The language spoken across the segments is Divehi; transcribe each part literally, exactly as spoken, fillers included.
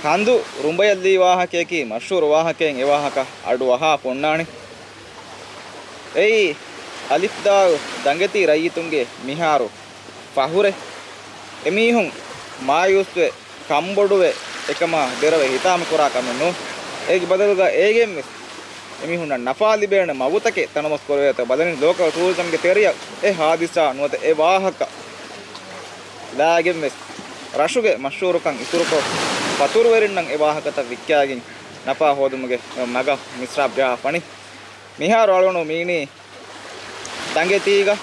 ކަނދު ރުނބަޔަށްލީ ވާހަކަޔަކީ މަޝްހޫރު ވާހަކައެއް. އެ ވާހަކަ އަޑު އަހާ ފޮންނާނެ. އެއީ އަލިފްދާއު ދަނގެތީ ރައްޔިތުންގެ މިހާރު ފަހުރެއް. އެމީހުން މާޔޫސްވެ، ކަންބޮޑުވެ، އެކަމާ ދެރަވެ ހިތާމަކުރާ ކަމެއް ނޫން. އޭގެ ބަދަލުގަ އޭގެންވެސް އެމީހުންނަށް ނަފާ ލިބޭނެ މަގުތަކެއް ތަނަވަސް ކުރެވޭތޯ ބަލަނީ. ލޯކަލް ޓޫރިޒަމްގެ ތެރެއަށް އެ ހާދިސާ ނުވަތަ އެ ވާހަކަ ލާގެންވެސް ރަށުގެ މަޝްހޫރުކަން އިތުރުކޮށް، ފަތުރުވެރިންނަށް އެ ވާހަކަތައް ވިއްކާގެން ނަފާ ހޯދުމުގެ މަގަށް މިސްރާބް ޖަހާފަނި. މިހާރު އަޅުގަނޑު މީނީ ދަނގެތީގަ.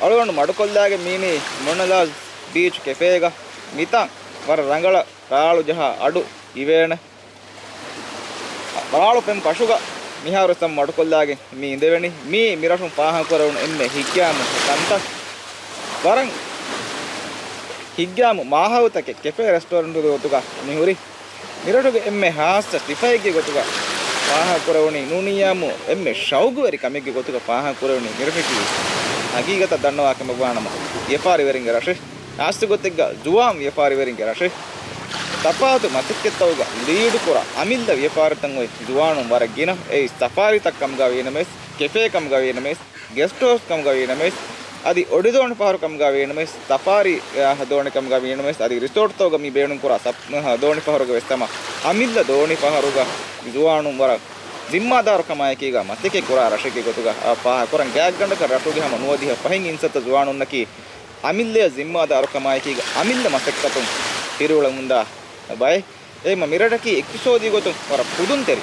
އަޅުގަނޑު މަޑުކޮށްލާގެން މީނީ މޮނަލާޒް ބީޗް ކެފޭގަ. މިތާން ވަރަށް ރަނގަޅަށް ރާޅު ޖަހާ އަޑު އިވޭނެ. ރާޅު ފެން ފަށުގަ މިހާރު ސަމް މަޑުކޮށްލާގެން މި އިނދެވެނީ. މީ މިރަށުން ފާހަގަކުރެވުނު އެންމެ ހިތްގައިމު ކަންތައް. ވަރަށް ހިތްގައިމު މާހައުތަކެއް ކެފޭ ރެސްޓޯރެންޓުގެ ގޮތުގަ މިހުރި. މިރަށުގެ އެންމެ ހާއްސަ ސިފައެއްގެ ގޮތުގަ ފާހަގަކުރެވުނީ ނޫނިއްޔާމު އެންމެ ޝައުގުވެރި ކަމެއްގެ ގޮތުގަ ފާހަގަކުރެވުނީ މިރަށަކީ ހަގީގަތަށް ދަންނަވާ ކަމަށްވާނަމަ، ވިޔަފާރިވެރިންގެ ރަށެއް. ހާއްސަ ގޮތެއްގަ ޒުވާން ވިޔަފާރިވެރިންގެ ރަށެއް. ތަފާތު މަސައްކަތްތަކުގަ ލީޑުކުރާ އަމިއްލަ ވިޔަފާރިތައް އޮތް ޒުވާނުން ވަރަށް ގިނަ. އެއީ ސަފާރީތައް ކަމުގަ ވީނަމަވެސް، ކެފޭ ކަމުގަ ވީނަމަވެސް، ގެސްޓް ހައުސް ކަމުގަ ވީނަމަވެސް، އަދި އޮޑިދޯނި ފަހަރު ކަމުގަ ވީނަމަވެސް، ސަފާރީ، އާ، ދޯނި ކަމުގަ ވީނަމަވެސް، އަދި ރިސޯޓްތަކުގަ މި ބޭނުންކުރާ ސަ-، އާ، ދޯނި ފަހަރުގަ ވެސް ތަމަ އަމިއްލަ ދޯނި ފަހަރުގަ ޒުވާނުން ވަރަށް ޒިންމާދާރުކަމާއެކީގަ މަސައްކަތް ކުރާ ރަށެއްގެ ގޮތުގަ، އާ، ފާހަގަކުރަން. ގާތްގަނޑަކަށް ރަށުގެ ހަމަ ނުވަދިހަ ފަހެއް އިންސައްތަ ޒުވާނުންނަކީ އަމިއްލަޔަށް ޒިންމާދާރުކަމާއެކީގަ އަމިއްލަ މަސައްކަތުން ފިރިއުޅެމުންދާ ބައެއް. އެހެންމަ މިރަށަކީ އިޤްތިޞާދީ ގޮތުން ވަރަށް ފުދުންތެރި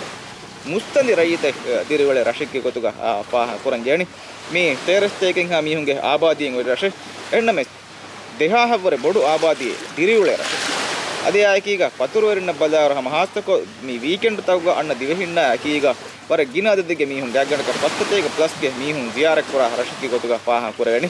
މުއްސަނދި ރައްޔިތެއް ދިރިއުޅޭ ރަށެއްގެ ގޮތުގަ، އާ، ފާހަގަކުރަން ޖެހެނީ. މީ ތޭރަ ސަތޭކައެއްހާ މީހުންގެ އާބާދީއެއް އޮތް ރަށެއް. އެހެންނަމަވެސް، ދެހާހަށްވުރެ ބޮޑު އާބާދީއެއް ދިރިއުޅޭ ރަށެއް. އަދި އާއެކީގަ ފަތުރުވެރިންނަށް ބަލާއިރު ހަމަ ހާއްސަކޮށް މި ވީކެންޑްތަކުގަ އަންނަ ދިވެހިންނާ އެކީގަ ވަރަށް ގިނަ އަދަދެއްގެ މީހުން، ގާތްގަނޑަކަށް ފަސްސަތޭކަ ޕްލަސްގެ މީހުން ޒިޔާރަތްކުރާ ރަށެއްގެ ގޮތުގަ ފާހަގަކުރެވެނީ.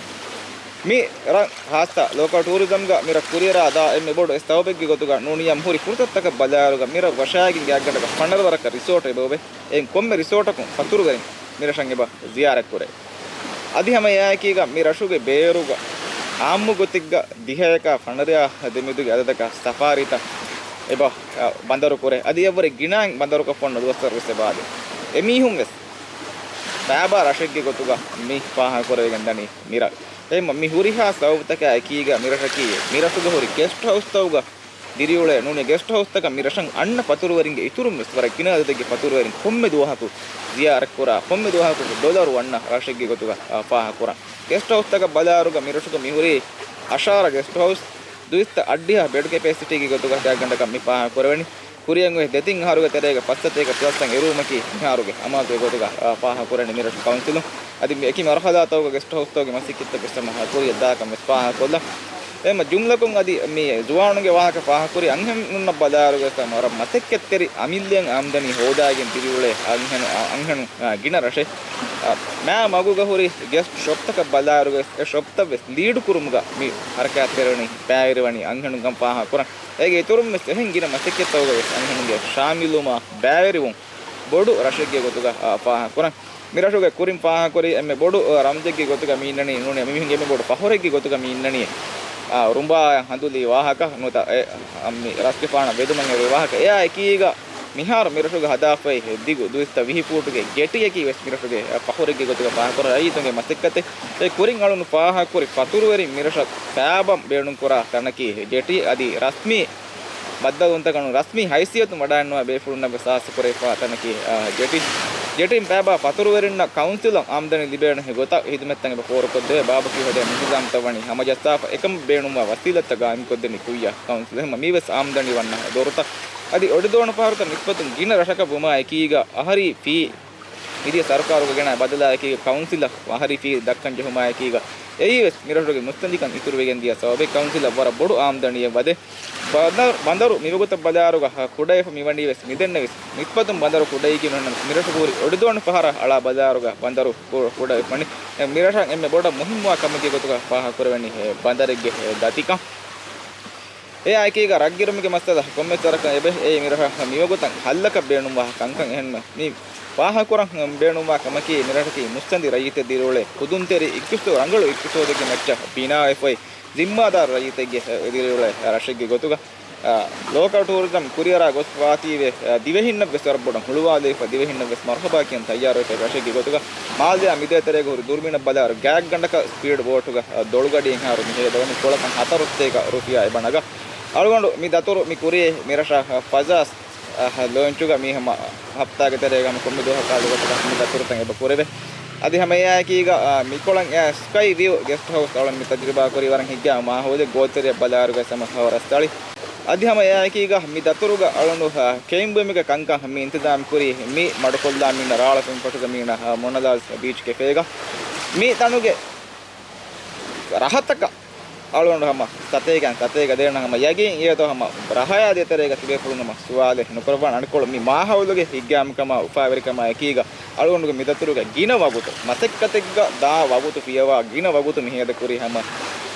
މި ރަށް ހާއްސަ ލޯކަލް ޓޫރިޒަމްގަ މިރަށް ކުރިއަރާ ދާ އެންމެ ބޮޑު ސަބަބެއްގެ ގޮތުގަ ނޫނިއްޔާމު ހުރި ފުރުސަތުތަކަށް ބަލާއިރުގަ މިރަށް ވަށާގެން ގާތްގަނޑަކަށް ފަނަރަ ވަރަކަށް ރިސޯޓް އެބައޮވޭ. އެއިން ކޮންމެ ރިސޯޓަކުން ފަތުރުވެރިން މިރަށަށް އެބަ ޒިޔާރަތްކުރޭ. އަދި ހަމަ އެއާއެކީގަ މި ރަށުގެ ބޭރުގަ އާއްމު ގޮތެއްގަ ދިހައެކާ ފަނަރައާ ދެމެދުގެ އަދަދަކަށް ސަފާރީތައް އެބަ، އަ، ބަނދަރު ކުރޭ. އަދި އެއްވަރެއް ގިނައިން ބަނދަރުކޮށް ފޮންނަ ދުވަސްވަރު ވެސް އެބަ އާދޭ. އެމީހުން ވެސް ފައިބާ ރަށެއްގެ ގޮތުގަ މި ފާހަގަކުރެވިގެން ދަނީ މިރަށް. އެހެންމަ މި ހުރިހާ ސަބަބުތަކާ އެކީގަ މިރަށަކީ މިރަށުގަ ހުރި ގެސްޓް ހައުސްތަކުގަ ދިރިއުޅޭ ނޫނީ ގެސްޓް ހައުސްތަކަށް މި ރަށަށް އަންނަ ފަތުރުވެރިންގެ އިތުރުން ވެސް ވަރަށް ގިނަ އަދަދެއްގެ ފަތުރުވެރިން ކޮންމެ ދުވަހަކު ޒިޔާރަތްކުރާ، ކޮންމެ ދުވަހަކު ޑޮލަރު އަންނަ ރަށެއްގެ ގޮތުގަ، އާ، ފާހަގަކުރަން. ގެސްޓް ހައުސްތަކަށް ބަލާއިރުގަ މިރަށުގަ މިހުރީ އަށާރަ ގެސްޓް ހައުސް، ދުއިސައްތަ އަށްޑިހަ ބެޑް ކެޕޭސިޓީގެ ގޮތުގަ ގާތްގަނޑަކަށް މި ފާހަގަކުރެވެނީ. ކުރިއަށް އޮތް ދެތިން އަހަރުގެ ތެރޭގަ ފަސްސަތޭކަ ޕްލަސްއަށް އެރުވުމަކީ މިހާރުގެ އަމާޒުގެ ގޮތުގަ، އާ، ފާހަގަކުރެވެނީ މިރަށު ކައުންސިލުން. އަދި މި އެކި މަރުހަލާތަކުގަ ގެސްޓް ހައުސްތަކުގެ މަސައްކަތްތައް ވެސް ހަމަ ކުރިއަށް ދާކަން ވެސް ފާހަގަކޮށްލަން. އެހެންމަ ޖުމްލަކުން އަދި މި ޒުވާނުންގެ ވާހަކަ ފާހަގަކުރި އަންހެނުންނަށް ބަލާއިރުގަ ވަރަށް މަސައްކަތްތެރި އަމިއްލައަށް އާމްދަނީ ހޯދާގެން ދިރިއުޅޭ އަންހެނު، އަންހެނުން، އާ، ގިނަ ރަށެއް. އާ، މާ މަގުގަ ހުރި ގެސްޓް ޝޮޕްތަކަށް ބަލާއިރުގަ ވެސް އެ ޝޮޕްތައް ވެސް ލީޑު ކުރުމުގަ މި ހަރަކާތްތެރިވަނީ ބައިވެރިވަނީ އަންހެނުންކަން ފާހަގަކުރަން. އޭގެ އިތުރުން ވެސް އެހެން ގިނަ މަސައްކަތްތަކުގަ ވެސް އަންހެނުންގެ ޝާމިލުވުމާ ބައިވެރިވުން ބޮޑު ރަށެއްގެ ގޮތުގަ، އާ، ފާހަގަކުރަން. މި ރަށުގެ ކުރިން ފާހަގަކުރި އެންމެ ބޮޑު، އާ، ރަމްޒެއްގެ ގޮތުގަ މި އިންނަނީ ނޫނީ އެމީހުންގެ އެންމެ ބޮޑު ފަހުރެއްގެ ގޮތުގަ މި އިންނަނީ، އާ، ރުނބާ ހަނދުލީ ވާހަކަ ނުވަތަ އެ، އަ، މި ރަސްގެފާނަށް ވެދުމަށް އެރުވި ވާހަކަ. އެއާ އެކީގަ މިހާރު މި ރަށުގަ ހަދާފައި ދިގު ދުއިސައްތަ ވިހި ފޫޓުގެ ޖެޓީއަކީ ވެސް މި ރަށުގެ، އަ، ފަހުރެއްގެ ގޮތުގަ ފާހަގަކުރަން. ރައްޔިތުންގެ މަސައްކަތެއް. އެ ކުރިން އަޅުން ފާހަގަކުރި ފަތުރުވެރިން މި ރަށަށް ފައިބަން ބޭނުންކުރާ ތަނަކީ ޖެޓީ. އަދި ރަސްމީ ބައްދަލުވުންތަކަށް ރަސްމީ ހައިސިއްޔަތު ވަޑައިގަންނަވާ ބޭފުޅުންނަށް ވެސް ހާއްސަކުރެވިފަ ތަނަކީ، އާ، ޖެޓީ. ޖެޓީން ފައިބާ ފަތުރުވެރިންނަށް ކައުންސިލަށް އާމްދަނީ ލިބޭނެ ގޮތަށް ހިދުމަތްތައް އެބަ ފޯރުކޮށްދެވޭ. ބާބަކީ ހެދޭ ނިޒާމްތައް ވަނީ ހަމަޖައްސާފަ، އެކަމަށް ބޭނުންވާ ވަސީލަތްތައް ގާއިމްކޮށްދެނީ ކުއްޔަށް ކައުންސިލަށް. އެހެންމަ މީވެސް އާމްދަނީ ވަންނަ ދޮރުތައް. އަދި އޮޑިދޯނި ފަހަރުތައް ނިސްބަތުން ގިނަ ރަށަކަށް ވުމާ އެކީގަ އަހަރީ ފީ މިދިޔަ ސަރުކާރުގަ ގެނައި ބަދަލާއެކީގަ ކައުންސިލަށް އަހަރީ ފީ ދައްކަން ޖެހުމާއެކީގަ އެއީވެސް މިރަށުގެ މުއްސަނދިކަން އިތުރުވެގެން ދިޔަ ސަބަބެއް. ކައުންސިލަށް ވަރަށް ބޮޑު އާމްދަނީއެއް ވަދެ. ބަނދަރު، ބަނދަރު މިވަގުތަށް ބަލާއިރުގަ ކުޑަވެފަ މިވަނީވެސް މިދެންނެވިސް ނިސްބަތުން ބަނދަރު ކުޑައިގެން ނޫން މިރަށު ހުރި އޮޑިދޯނި ފަހަރަށް އަޅާ ބަލާއިރުގަ ބަނދަރު ކު-، ކުޑަވެފަނި. މިރަށަށް އެންމެ ބޮޑަށް މުހިއްމުވާ ކަމެއްގެ ގޮތުގަ ފާހަގަކުރެވެނީ ބަނދަރެއްގެ ދަތިކަން. އެއާއެކީގަ ރަށްގިރުމުގެ މައްސަލަ ކޮންމެސް ވަރަކަށް އެބަ އެއީ މިރަށަށް މިވަގުތަށް ހައްލަކަށް ބޭނުންވާ ކަންކަން. އެހެންމެ މި ފާހަގަކުރަން ބޭނުންވާ ކަމަކީ މިރަށަކީ މުއްސަނދި ރައްޔިތެއް ދިރިއުޅޭ ކުދުންތެރި އިގްތިސޯ-، ރަނގަޅު އިގްތިސޯދެއްގެ މައްޗަށް ބިނާވެފައި ޒިންމާދާރު ރައްޔިތެއްގެ ދިރިއުޅޭ ރަށެއްގެ ގޮތުގަ. އާ، ލޯކަލް ޓޫރިޒަމް ކުރިއަރާ ގޮސްފަވާތީވެ، އާ، ދިވެހިންނަށް ވެސް ވަރަށް ބޮޑަށް ހުޅުވާލައިފަ، ދިވެހިންނަށް ވެސް މަރުހަބާ ކިޔަން ތައްޔާރުވެފައި ރަށެއްގެ ގޮތުގަ މާލެއާ މިދޭތެރޭގަ ހުރި ދުރުމިނަށް ބަލާއިރު ގާތްގަނޑަކަށް ސްޕީޑް ބޯޓުގަ، އާ، ދޮޅުގަޑިއެއްހާއިރު މި ހޭދަވަނީ ކޮޅަކަށް ހަތަރު ސަތޭކަ ރުފިޔާ އެބަ ނަގާ. އަޅުގަނޑު މި ދަތުރު މި ކުރިޔޭ މި ރަށަށް، އާ، ފަޒާ އަހަ، ލޯންޗުގަ މީ ހަމަ ހަފްތާގެ ތެރޭގަ ހަމަ ކޮންމެ ދުވަހަކާ އަލުގަނޑަކަށް މި ދަތުރުތައް އެބަ ކުރެވޭ. އަދި ހަމަ އެއާއެކީގަ، އާ، މިކޮޅަށް އެ ސްކައި ވިއު ގެސްޓް ހައުސް އަޅުން މި ތަޖުރިބާ ކުރީ ވަރަށް ހިތްގައިމު މާހައުލެއް، ގޯތިތެރެއަށް ބަލާއިރުގަ ހަމަ ހަވަރަސް ތަޅި. އަދި ހަމަ އެއާއެކީގަ މި ދަތުރުގަ އަޅުން، އާ، ކެއިން ބުއިމުގެ ކަންކަން މި އިންތިޒާމް ކުރީ މި މަޑުކޮށްލާ މީނަ ރާޅަ ފެންފޮށުގެ މީނަ، އާ، މޮނަލާޒް ބީޗް ކެފޭގަ. މި ތަނުގެ ރަހަތަކަށް އަޅުގަނޑު ހަމަ ސަތޭކަ، ސަތޭކަ ދޭން ހަމަ ޔަގީން އިޔޭތޯ ހަމަ ރަހަޔާ ދޭތެރޭގަ ތިބޭފުޅުން ހަމަ ސުވާލެއް ނުކުރައްވާނެ. އަނެއްކޮޅު މި މާހައުލުގެ ހިތްގައިމުކަމާ އުފާވެރިކަމާ އެކީގަ އަޅުގަނޑުގެ މި ދަތުރުގަ ގިނަ ވަގުތު، މަސައްކަތެއްގަ ދާ ވަގުތު ފިޔަވާ ގިނަ ވަގުތު މި ހޭދަކުރީ ހަމަ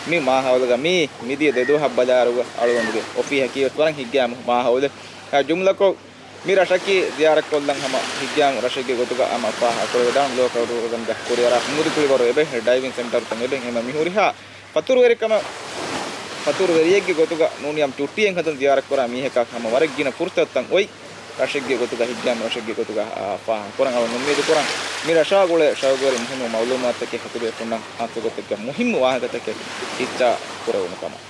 މި މާހައުލުގަ މީ މިދިޔަ ދެ ދުވަހަށް ބަލާއިރުގަ އަޅުގަނޑުގެ އޮފީހަކީ ވެސް ވަރަށް ހިތްގައިމު މާހައުލެއް. އާ، ޖުމްލަކޮށް، މި ރަށަކީ ޒިޔާރަތްކޮށްލަން ހަމަ ހިތްގައިމު ރަށެއްގެ ގޮތުގަ ހަމަ ފާހަގަކުރެވިދާނެ. ލޯކަލް ޓޫރިޒަމްގެ ކުރިއަރާ ހިނގުދިކުޅިވަރު އެބެ، ޑައިވިން ސެންޓަރުތައް އެބެ. އެހެންވީމަ މި ހުރިހާ ފަތުރުވެރިކަމަށް، ފަތުރުވެރިއެއްގެ ގޮތުގަ ނޫނީ ހަމަ ޗުއްޓީއެއް ހަދަން ޒިޔާރަތްކުރާ މީހަކަށް ހަމަ ވަރަށް ގިނަ ފުރުސަތުތައް އޮތް ރަށެއްގެ ގޮތުގަ، ހިތްގައިމު ރަށެއްގެ ގޮތުގަ، އާ، ފާހަގަކުރަން. އަޅުން އުއްމީދުކުރަން މި ރަށާ ގުޅޭ ޝައުގުވެރި މުހިންމު މައުލޫމާތުތަކެއް ހެކިބޭފުޅުންނަށް ހާއްސަގޮތެއްގަ މުހިންމު ވާހަކަތަކެއް ހިއްސާ ކުރެވުނު ކަމަށް.